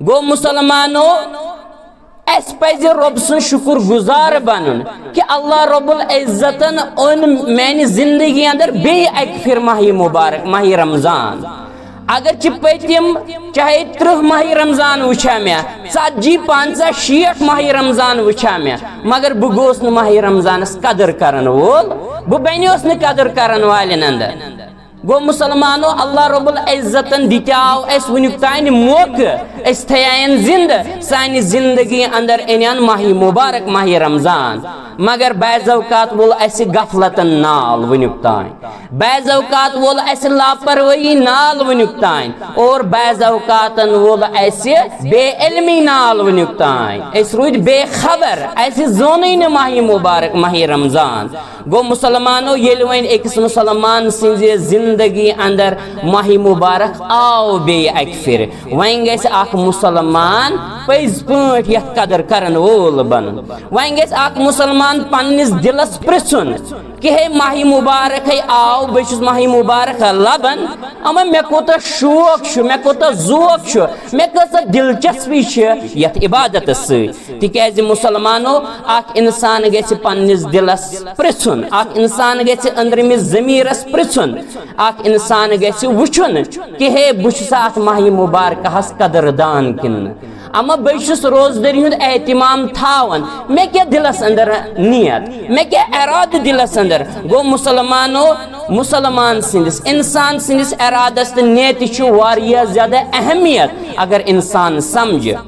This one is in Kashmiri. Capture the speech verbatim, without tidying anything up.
گوٚو مسلمانو، اَسہِ پَزِ رۄب سُنٛد شُکُر گُزار بَنُن کہِ اللہ رب العزتن اوٚن میٛانہِ زِندگی اندر بیٚیہِ اَکہِ پھِرِ ماہِ مُبارک، ماہِ رمضان۔ اگرچہِ پٔتِم چاہے ترٕٛہ ماہِ رمضان وٕچھا مےٚ، ژتجی، پنٛژاہ، شیٹھ ماہِ رمضان وٕچھا مےٚ، مگر بہٕ گوس نہٕ ماہِ رمضانس قدر کرن وول، بہٕ بنیوس نہٕ قدر کرن والٮ۪ن اندر۔ گوٚو مسلمانو، اللہ رب العزتن دِتیاو اَسہِ وٕنیُک تام موقعہٕ، أسۍ تھایَن زِندٕ، سانہِ زِندگی اندر أنِن ماہِ مُبارک ماہِ رمضان۔ مگر بعض اوقات وول اَسہِ غفلتن نال وٕنیُک تام، بعض اوقات وول اَسہِ لاپروٲہی نال وٕنیُک تام، اور بعض اوقاتن وول اَسہِ بے علمی نال وٕنیُک تام۔ أسۍ روٗدۍ بے خبر، اَسہِ زونُے نہٕ ماہِ مُبارک ماہِ رمضان۔ گوٚو مسلمانو، ییٚلہِ وۄنۍ أکِس مسلمان سٕنٛزِ زِندگی اندر ماہِ مُبارک آو بیٚیہِ اَکہِ پھِرِ، وۄنۍ گژھِ اکھ مسلمان پٔزۍ پٲٹھۍ یتھ قدر کرن وول بنُن۔ وۄنۍ گژھِ اکھ مسلمان پننِس دِلس پرژھُن کہِ ہے، ماہِ مُبارک ہے آو، بہٕ چھُس ماہِ مُبارک لبان، اما مےٚ کوٗتاہ شوق چھُ، مےٚ کوٗتاہ ذوق چھُ، مےٚ کۭژاہ دلچسپی چھِ یتھ عبادتس سۭتۍ۔ تِکیازِ مسلمانو، اکھ انسان گژھِ پننِس دِلس پرژھُن، اکھ انسان گژھِ أنٛدرِمِس ضمیرس پرژھُن، اکھ انسان گژھِ وٕچھُن کہِ ہے، بہٕ چھُسا اتھ ماہِ مُبارکہس قدردان کِنہٕ نہٕ؟ اما بہٕ چھُس روزدٔری ہُنٛد اہتمام تھاوان، مےٚ کیٛاہ دِلس اندر نیت، مےٚ کیٛاہ ارادٕ دِلس اندر؟ گوٚو مسلمانو، مسلمان سٕنٛدِس، انسان سٕنٛدِس ارادس تہٕ نیتہِ چھُ واریاہ زیادٕ اہمیت۔ اگر انسان سمجھِ،